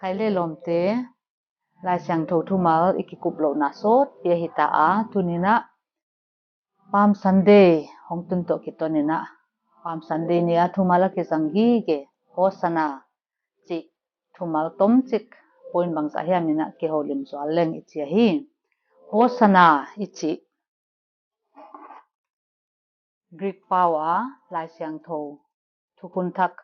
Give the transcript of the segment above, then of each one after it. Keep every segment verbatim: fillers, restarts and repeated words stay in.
Kei le lawmte, Laisiangthou thumal i kikuplouhna sawtpi ahi ta a, tuni'n ah Palm Sunday hong tun toh kiton in ah, Palm Sunday ni a thumal a kizang gige, Hosanna chih thumal tomchik, point bangzah hiam in ah kihoulim zual leng i chi ahi. Hosanna i chih Greek pau a Laisiangthou thukhun thak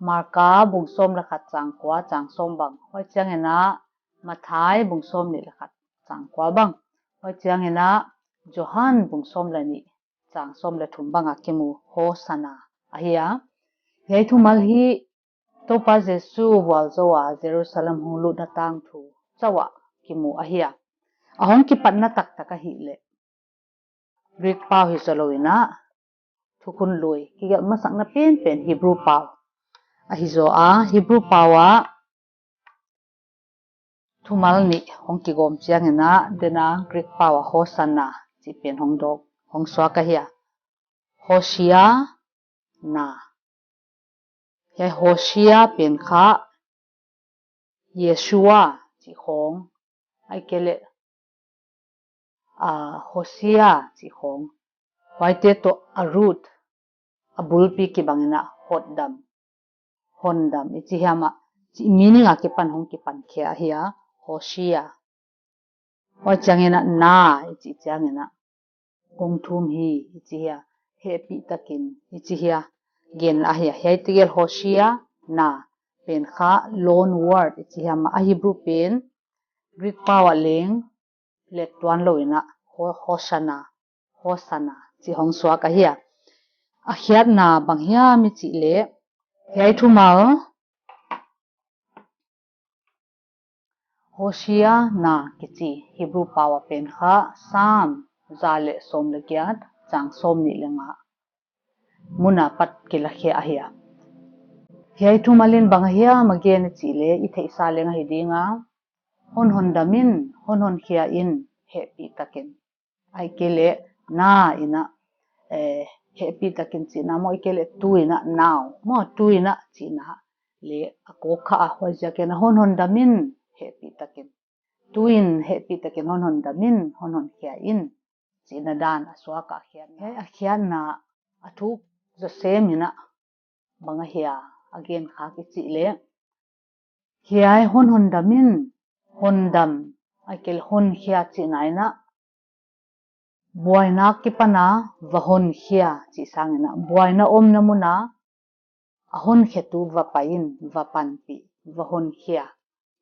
Marka bung sawm le khat chang kua, chang sawm bang. Huai chiangin ah Mathai bung sawmnih le khat chang kua bang. Huai chiangin ah Johan bung sawm le nih chang sawm le thum bang a kimu Hosanna ahi a. Hiai thumal hi Toupa Jesu vualzou a Jerusalem hong lutna tangthu chauh ah kimu ahi a. A hong kipatna taktak ahihleh Greek pau hi zoulou in ah, thukhun lui kigelh masakna penpen Hebrew pau ahi zaw a, Hebrew pau a thumal nih hong kigawm chiangin ah, den a Greek pau a Hosanna chih pen hong dawk, hong suak ahi a. Hosianna. Hiai Hosia pen kha Yeshua chih khawng, ahihkeileh, ah, Hosia chih khawng, huaite toh a root, a bulpi kibang in ah hotdam, hondam i chi hiam ah, chih meaning a kipan hong kipan khia ahi a, Hosia. Huai chiangin ah na i chih chiangin ah kong thum hi i chi hi a, hehpihtakin i chi hi a, gen ahi a. Hiai tegel Hosanna pen kha loan word i chi hiam ah, a Hebrew pen Greek pau ah leng let tuan lou in ah, Ho-, Hosanna, Hosanna chih hong suak ahi a. A khiatna bang hiam i chih leh, hiai thumal Hosanna kichi Hebrew pau a pen kha Psalm za le sawm le giat chang sawmnih le nga mun apat kilakhia ahi a. Hiai thumal in bang hiam a gen i chih leh i theihsa leng ahi ding a. Hon hondam in, hon honkhia in, hehpihtakin. Ahihkeileh na in ah, eh, hehpihtakin chihna maw, ahihkeileh tu in ah now maw, tu in ah chihna leh a kawk kha a, huaiziakin ah hon hondam in hehpihtakin. Tu in hehpihtakin hon hondam in, hon honkhia in chihna dan a suak a khiatna. A khiatna a thuk zaw sem in ah bang ahia a gen khak i chih leh, hiai hon hondam in, hondam, ahihkeileh honkhia chihna in ah, buaina akipan a va honkhia chih sangin ah, buaina omna mun a a honkhetu va pai in, va panpih, va honkhia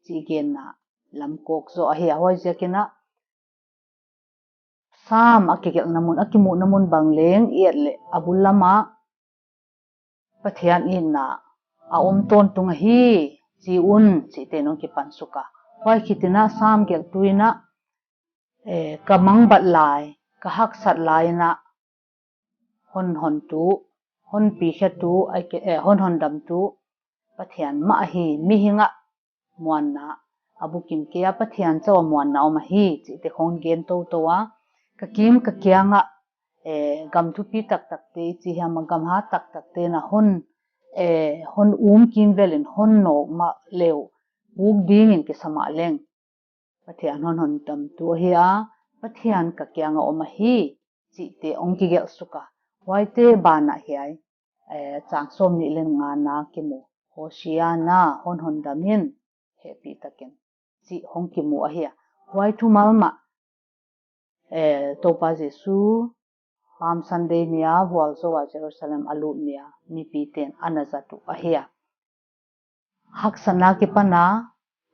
chih genna lam kawk zaw ahi a. Huaiziakin ah Psalm a kigelhna mun, a kimuhna mun bang leng i et leh, a bul lam ah Pathian itna a om tawntung ahi, chi un chihte in hong kipan suk a. Huai khit in ah Psalm gelhtu in ah, eh, ka mangbat lai, ka haksat lai in ah hon hontu, hon pikhetu, ahihke-, eh, hon hondamtu Pathian mah ahi, mihing ah muanna a bukim kei a, Pathian chauh a muanna om ahi chihte khong gen toutou a. Ka kim ka kiang ah, eh, gam thupi taktakte i chi hiam ah, gam hat taktakte'n ah hon, eh, hon um kimvel in hon nawk mah le uh, puk dingin kisa mah leng Pathian hon hondamtu ahi a, Pathian ka kiang a om ahi chihte hong kigelh suk a. Huaite ban ah hiai, eh, chang sawmnih le ngana kimu Hosanna, hon hondam in, hehpihtakin chih hong kimu ahi a. Huai thumal mah, eh, Toupa Jesu Palm Sunday ni a vualzou a Jerusalem a lut ni a mipite'n ana zat uh ahi a. Haksatna akipan a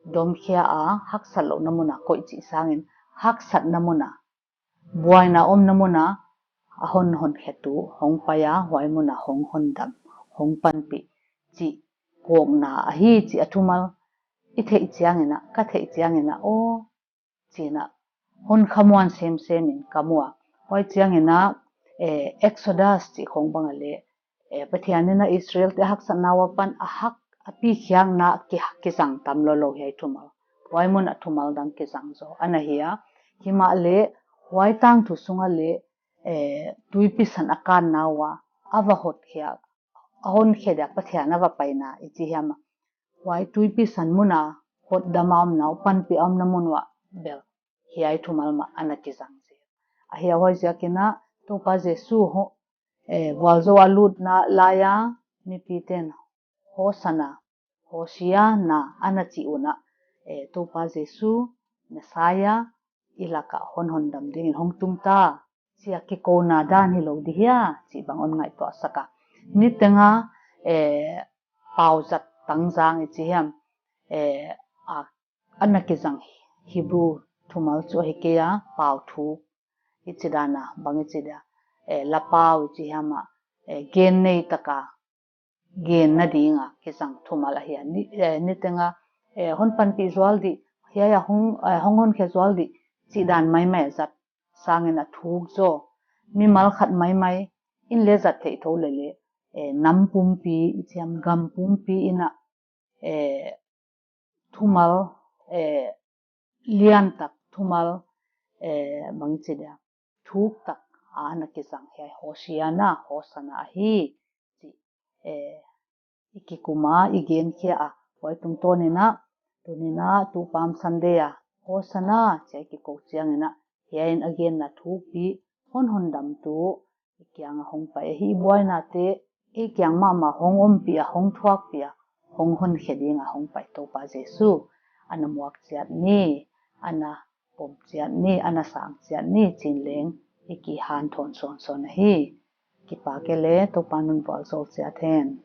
domkhia a, haksat louhna mun a koih chih sangin, haksatna mun a, buaina omna mun a, a hon honkhetu hong pai a, huai mun a hong hondam, hong panpih chih kawkna ahi chih a thumal i theih chiangin ah, ka theih chiangin ah, aw, chi'n ah hon khamuan semsem in ka mu a. Huai chiangin ah, eh, Exodus chih khong bang ah leh, eh, Pathian in ah Israelte haksatna uah apan a hak a pi khiakna ki, kizang tam lou lou hiai thumal. Huai mun ah thumal dang kizang zaw ana hi a. Himahleh huai tangthu sung ah leh, eh, tuipi san a kanna uah a va hotkhiak, a honkhe dia Pathian a va paina i chi hiam ah, Huai tuipi san mun a hotdam a omna uh, panpih a omna mun uah bel hiai thumal mah ana kizang zel. Ahia huaiziakin a Toupa Jesu ho, eh, vualzou a lutna laia mipiten Hosana, Hosiana ana chih un a, eh, Toupa Jesu Messiah i laka hon hondam dingin hong tung ta, chia kikouna dan hilou di hia, chih bang hon ngaihtuah sak a. Niteng a, eh, pauzat tangzang i chi hiam, eh, a, ana kizang Hebrew thumal chu ahi kei a, pau thuk i chi dan a, bang i chi dia, eh, lapau i chi hiam a, eh, gen nei taka genna dinga kizang thumal ahi a. Ni, eh, niteng a, eh, hon panpih zual di, hiai a hong, eh, hong honkhe zual di, chih dan maimai a zat sangin a thuk zaw. Mimal khat maimai in le zat theih thou leh leh, eh, nam pumpi i chi hiam, gam pumpi in a, eh, thumal, eh, lian tak, thumal, eh, bang i chi dia, thuk tak a ana kizang hiai Hosiana, Hosana ahi, chih, eh, i kikum a, i genkhia a. Huai tungtawn in a, tuni in a, tu Palm Sunday a, Hosana, chia i kikou chiangin a, hiai in a genna thukpi, hon hondamtu, i kianga hong pai ahi. I buainate i kiang mahmah hong ompih a, hong thuakpih a, hong honkhe dinga hong pai Toupa Jesu ana muak chiat ni, ana pom chiat ni, ana sang chiat ni, chi'n leng i kihanthawn sawnsawn ahi. Kipak e leh, Toupa'n non vualzawl chiat hen.